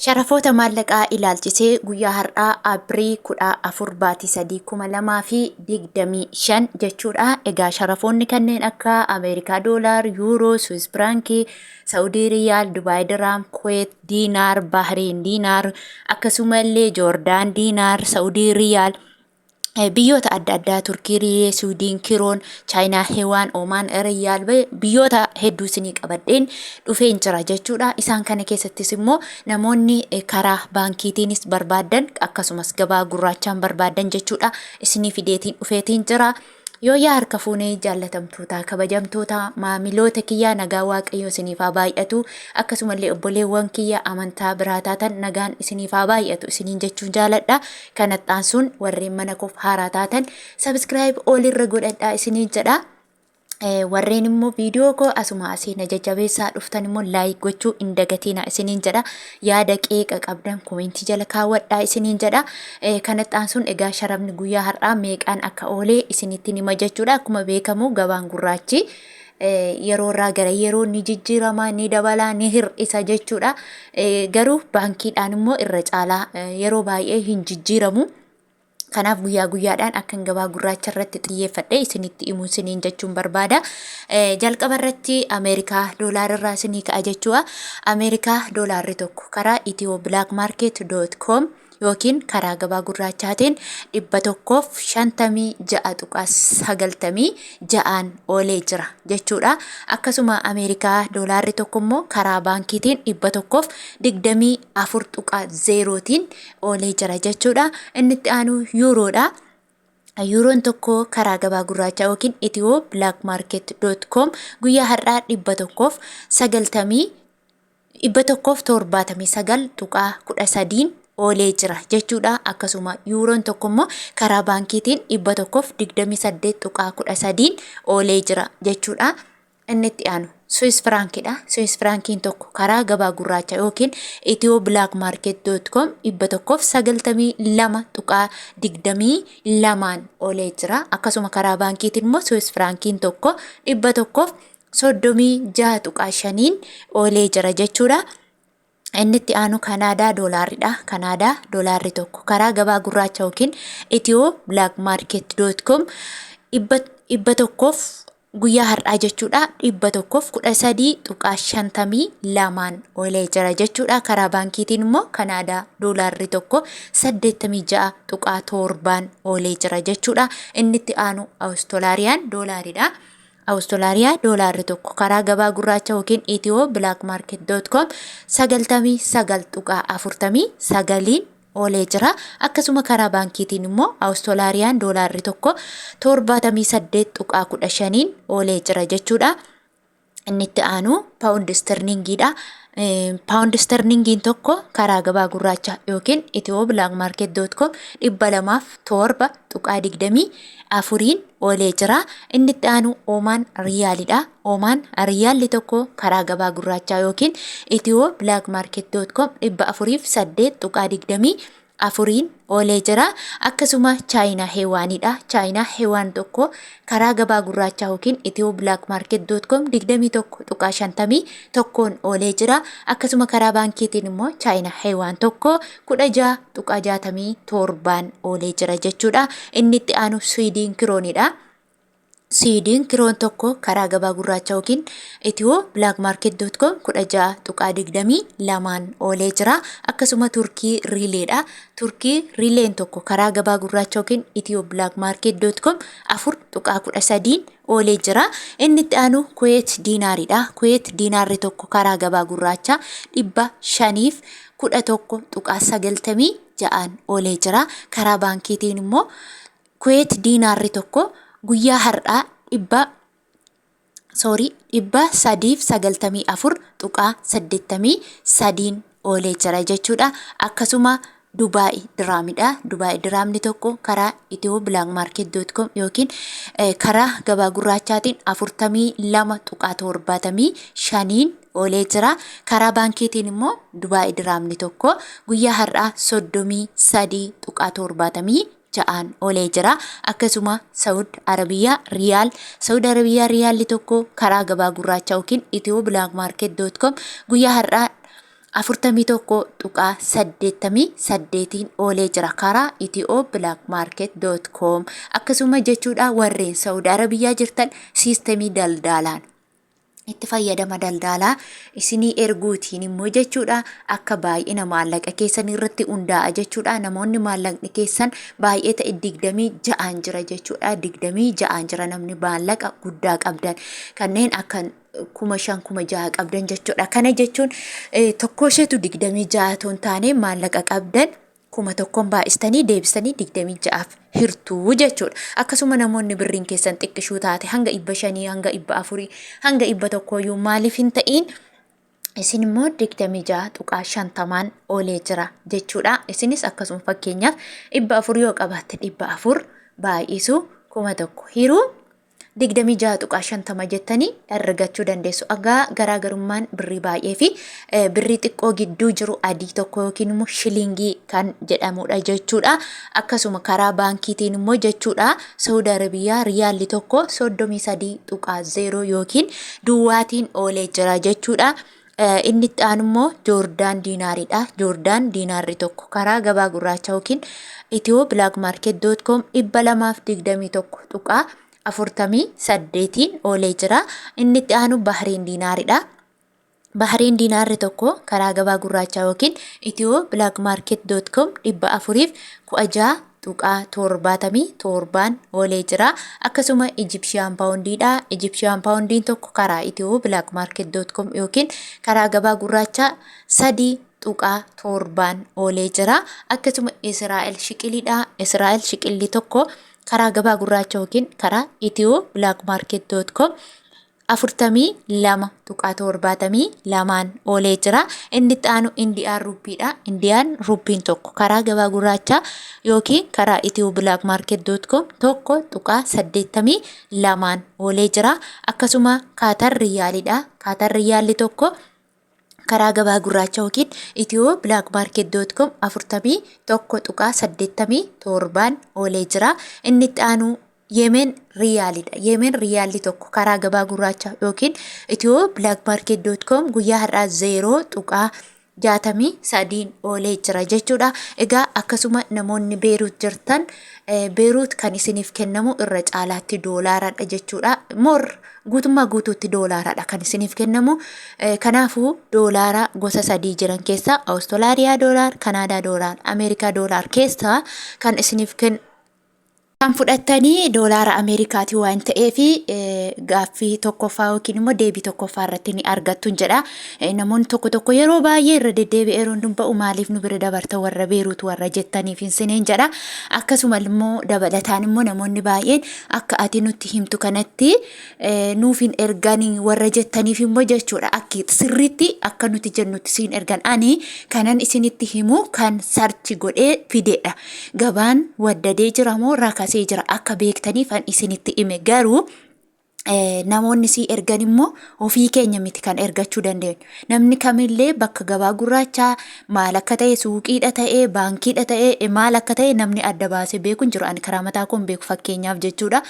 Sharafoota maallaqaa ilaalchisee guyyaa har'aa April 14 baatii 3 2025 jechuudha. Egaa sharafoonni kanneen akka Ameerikaa doolaar, Yuuroo, Swiss firaankii, Saudii Riyaal, Dubaay Diraam, Kuweet Diinaar, Bahriin Diinaar, akkasumallee Joordaan Diinaar, Saudii Riyaal, biyyoota adda addaa Turkii Riiyee, Suudiin Kiroon, Chaayinaa Hewaan, Oomaan Riyaal, biyyoota hedduu isinii qabadheen dhufeen jira jechuudha. Isaan kana keessattis immoo namoonni karaa baankiitiinis barbaaddan, akkasumas gabaa gurraachaan barbaaddan jechuudha. Isinii fideetiin dhufeetiin jira. Yoo yaa harka fuunee, jaallatamtoota, kabajamtoota, maamiloota kiyyaa, nagaa Waaqayyoo isiniif haa baay'atu. Akkasumallee obboleewwan kiyya amantaa biraa taatan, nagaan isiniif haa baay'atu isiniin jechuun jaaladha. Kanatti aansuun warreen mana koof haaraa taatan subscribe olirra godhadhaa isiniin jedha. Warreen immoo viidiyoo koo asuma asii na jajjabeessaa dhuftan immoo like gochuu hin dagatinaa isiniin jedha. Yaada qeeqa qabdan comment jala kaawwadhaa isiniin jedha. Kanatti aansuun egaa sharafni guyyaa har'aa meeqaan akka oolee isinitti hima jechuudha. Akkuma beekamu gabaan gurraachi yeroo irraa gara yeroo ni jijjiirama, ni dabala, ni hir'isa jechuudha. Garuu baankiidhaan immoo irra caalaa yeroo baay'ee hin jijjiiramu. Kanaaf guyyaa guyyaadhaan akkan gabaa gurraacha irratti xiyyeeffadhe isinitti himu isiniin jechuun barbaada. Jalqaba irratti Ameerikaa doolaarri irraa isinii ka'a jechuudha. Ameerikaa doolaarri tokko karaa ethio-blackmarket.com yookiin karaa gabaa gurraachaatiin 156.96n oolee jira jechuudha. Akkasuma Ameerikaa doolaarri tokko immoo karaa baankiitiin 124.0tiin oolee jira jechuudha. Inni itti aanu yuuroodha. Yuuroon tokko karaa gabaa gurraachaa yookiin ethio-blackmarket.com guyyaa har'aa 190, 179.13n oolee jira jechuudha. Akkasuma yuuroon tokko immoo karaa baankiitiin 128.13n oolee jira jechuudha. Inni itti aanu Swiss firaankidha. Swiss firaankiin tokko karaa gabaa gurraacha yookiin ethio-blackmarket.com 192.22n oolee jira. Akkasuma karaa baankiitiin immoo Swiss firaankiin tokko 136.5n oolee jira jechuudha. Inni itti aanu Kanaadaa doolaarridha. Kanaadaa doolaarri tokko karaa gabaa gurraacha yookiin ethio-blackmarket.com dhibba tokkoof guyyaa har'aa jechuudha 113.52n oolee jira jechuudha. Karaa baankiitiin immoo Kanaadaa doolaarri tokko 86.7n oolee jira jechuudha. Inni itti aanu Awustiraaliyaan doolaaridha. Awustiraaliyaa doolaarri tokko karaa gabaa gurraacha yookiin ethio-blackmarket.com 99.49n oolee jira. Akkasuma karaa baankiitiin immoo Awustiraaliyaan doolaarri tokko 78.15n oolee jira jechuudha. Inni itti aanu paawundi sterlingiidha. Paawundi sterlingiin tokko karaa gabaa gurraacha yookiin ethio-blackmarket.com 207.24n oolee jira. Inni itti aanu Oomaan Riyaalidha. Oomaan Riyaalli tokko karaa gabaa gurraachaa yookiin ethio-blackmarket.com 408.24n oolee jira. Akkasuma Chaayinaa Heewaanidha. Chaayinaa Heewaan tokko karaa gabaa gurraachaa yookiin ethio-blackmarket.com 21.51n oolee jira. Akkasuma karaa baankiitiin immoo Chaayinaa Heewaan tokko 16.67n oolee jira jechuudha. Inni itti aanu Swiidiin kiroonidha. Swiidiin kiroon tokko karaa gabaa gurraacha yookiin ethio-blackmarket.com 16.22n oolee jira. Akkasuma Turkii riileedha. Turkii riileen tokko karaa gabaa gurraacha yookiin ethio-blackmarket.com 4.13n oolee jira. Inni itti aanu Kuweet diinaaridha. Kuweet diinaarri tokko karaa gabaa gurraachaa 511.96n oolee jira. Karaa baankiitiin immoo Kuweet diinaarri tokko guyyaa har'aa dhibba, sorry, 394.83n oolee jira jechuudha. Akkasuma Dubaay diraamidha. Dubaay diraamni tokko karaa ethio-blackmarket.com yookiin karaa gabaa gurraachaatiin 42.75n oolee jira. Karaa baankiitiin immoo Dubaay diraamni tokko guyyaa har'aa 33.76n oolee jira. Akkasuma Saud Arabiyaa Riyaal, Saud Arabiyaa Riyaalli tokko karaa gabaa gurraachaa yookiin ethio-blackmarket.com guyyaa har'aa 41 tuqaa 88n oolee jira karaa Ethio Black Market dot com. Akkasuma jechuudha, warreen Saudi Arabiyyaa jirtan siistemii daldaalaan itti fayyadama daldaalaa isinii erguutiin immoo jechuudha, akka baay'ina maallaqa keessan irratti hundaa'a jechuudha. Namoonni maallaqni keessan baay'ee ta'e 26n jira jechuudha. 26n jira namni maallaqa guddaa qabdan, kanneen akka 5,000, 6,000 qabdan jechuudha. Kana jechuun tokko isheetu 26 otoo hin taane, maallaqa qabdan 1,000n baay'istanii deebistanii 26f hirtuu jechuudha. Akkasuma namoonni birriin keessan xiqqishuu taate, hanga 500, hanga 400, hanga 100yyuu maaliif hin ta'iin, isin immoo 26.50n oolee jira jechuudha. Isinis akkasuma, fakkeenyaaf 400 yoo qabaatte, 400 baay'isu 1,000 hiruu 26.50 jettanii argachuu dandeessu. Egaa garaagarummaan birrii baay'ee fi birrii xiqqoo gidduu jiru adii tokko yookiin immoo shilingii kan jedhamudha jechuudha. Akkasuma karaa baankiitiin immoo jechuudha, Saudi Arabiyaa riyaalli tokko 33.0 yookiin duwwaatiin oolee jira jechuudha. Inni itti aanu immoo Joordaan diinaariidha. Joordaan diinaarri tokko karaa gabaa gurraacha yookiin Ethio Black Market dot com 221.48n oolee jira. Inni itti aanu Bahriin diinaaridha. Bahriin diinaarri tokko karaa gabaa gurraachaa yookiin Ethio Black Market dot com 416.77n oolee jira. Akkasuma Ijipshiyaan paawundiidha. Ijipshiyaan paawundiin tokko karaa Ethio Black Market dot com yookiin karaa gabaa gurraachaa 3.7n oolee jira. Akkasuma Israa'el shiqiliidha. Israa'el shiqilli tokko karaa gabaa gurraacha yookiin karaa Ethio Black Market dot com 42.72n oolee jira. Inni itti aanu Indiyaan ruppiidha. Indiyaan ruppiin tokko karaa gabaa gurraachaa yookiin karaa Ethio Black Market dot com 1.82n oolee jira. Akkasuma Kaatar riyaaliidha. Kaatar riyaalli tokko karaa gabaa gurraacha yookiin Ethio Black Market dot com 41.87n oolee jira. Inni itti aanu Yemen riyaalidha. Yemen riyaalli tokko karaa gabaa gurraacha yookiin Ethio Black Market dot com guyyaa har'aa 0.63n oolee jira jechuudha. Egaa akkasuma namoonni Beeruut jirtan, Beeruut kan isiniif kennamu irra caalaatti doolaaradha jechuudha. Moor guutummaa guutuutti doolaaradha kan isiniif kennamu. Kanaafuu doolaara gosa sadii jiran keessaa, Awustiraaliyaa doolaar, Kanaadaa doolaar, Ameerikaa doolaar keessaa kan isiniif kennu kan fudhattanii doolaara Ameerikaati waan ta'eef, gaaffii tokkoffaa yookiin immoo deebii tokkoffaa irratti ni argattu jedha. Namoonni tokko tokko yeroo baay'ee irra deddeebi'ee yeroo dubba'u maaliif nu bira dabarta warra Beeruut warra jettaniif hin sineen jedha. Akkasuma immoo dabalataan immoo namoonni baay'een akka ati nutti himtu kanatti nuuf hin erganii warra jettaniif immoo jechuudha. Akki sirriitti akka nuti jennutti siin ergan, ani kanan isinitti himu kan search godhee fidedha. Gabaan waddadee jira moo rakasee jira akka beektaniif an isinitti hime. Garuu namoonni sii ergan immoo ofii keenya miti kan ergachuu dandeenyu. Namni kamillee bakka gabaa gurraachaa maal akka ta'e, suuqiidha ta'e, baankiidha ta'e, maal akka ta'e namni adda baasee beeku hin jiru. Ani karaa mataa koon beeku fakkeenyaaf jechuudha.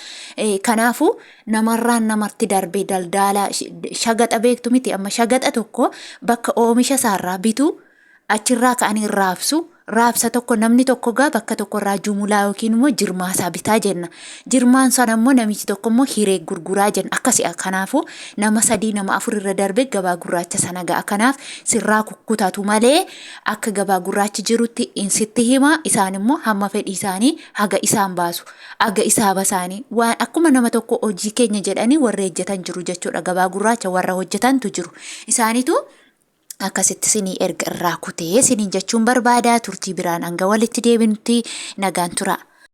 Kanaafuu namarraan namatti darbee daldaala shagaxa beektu miti, amma shagaxa tokko bakka oomisha isaarraa bituu, achirraa ka'anii raabsu. Raabsa tokko namni tokko gaa bakka tokkorraa jumulaa yookiin immoo jirmaasaa bitaa jenna. Jirmaan sana immoo namichi tokko immoo hiree gurguraa jenna. Akkasi, kanaafuu nama sadii, nama afur irra darbee gabaa gurraacha sana ga'a. Kanaaf sirraa kukkutatu malee akka gabaa gurraachi jirutti sitti hima. Isaan immoo hamma fedhii isaanii haga isaan baasu. Haga isaaba isaanii waan akkuma nama tokko hojii keenya jedhanii warri hojjetan jiru jechuudha. Gabaa gurraacha warra hojjetantu jiru. Isaanitu akkasitti sinii erga irraa kutee siniin jechuun barbaada. Turtii biraan hanga walitti deebinutti nagaan tura.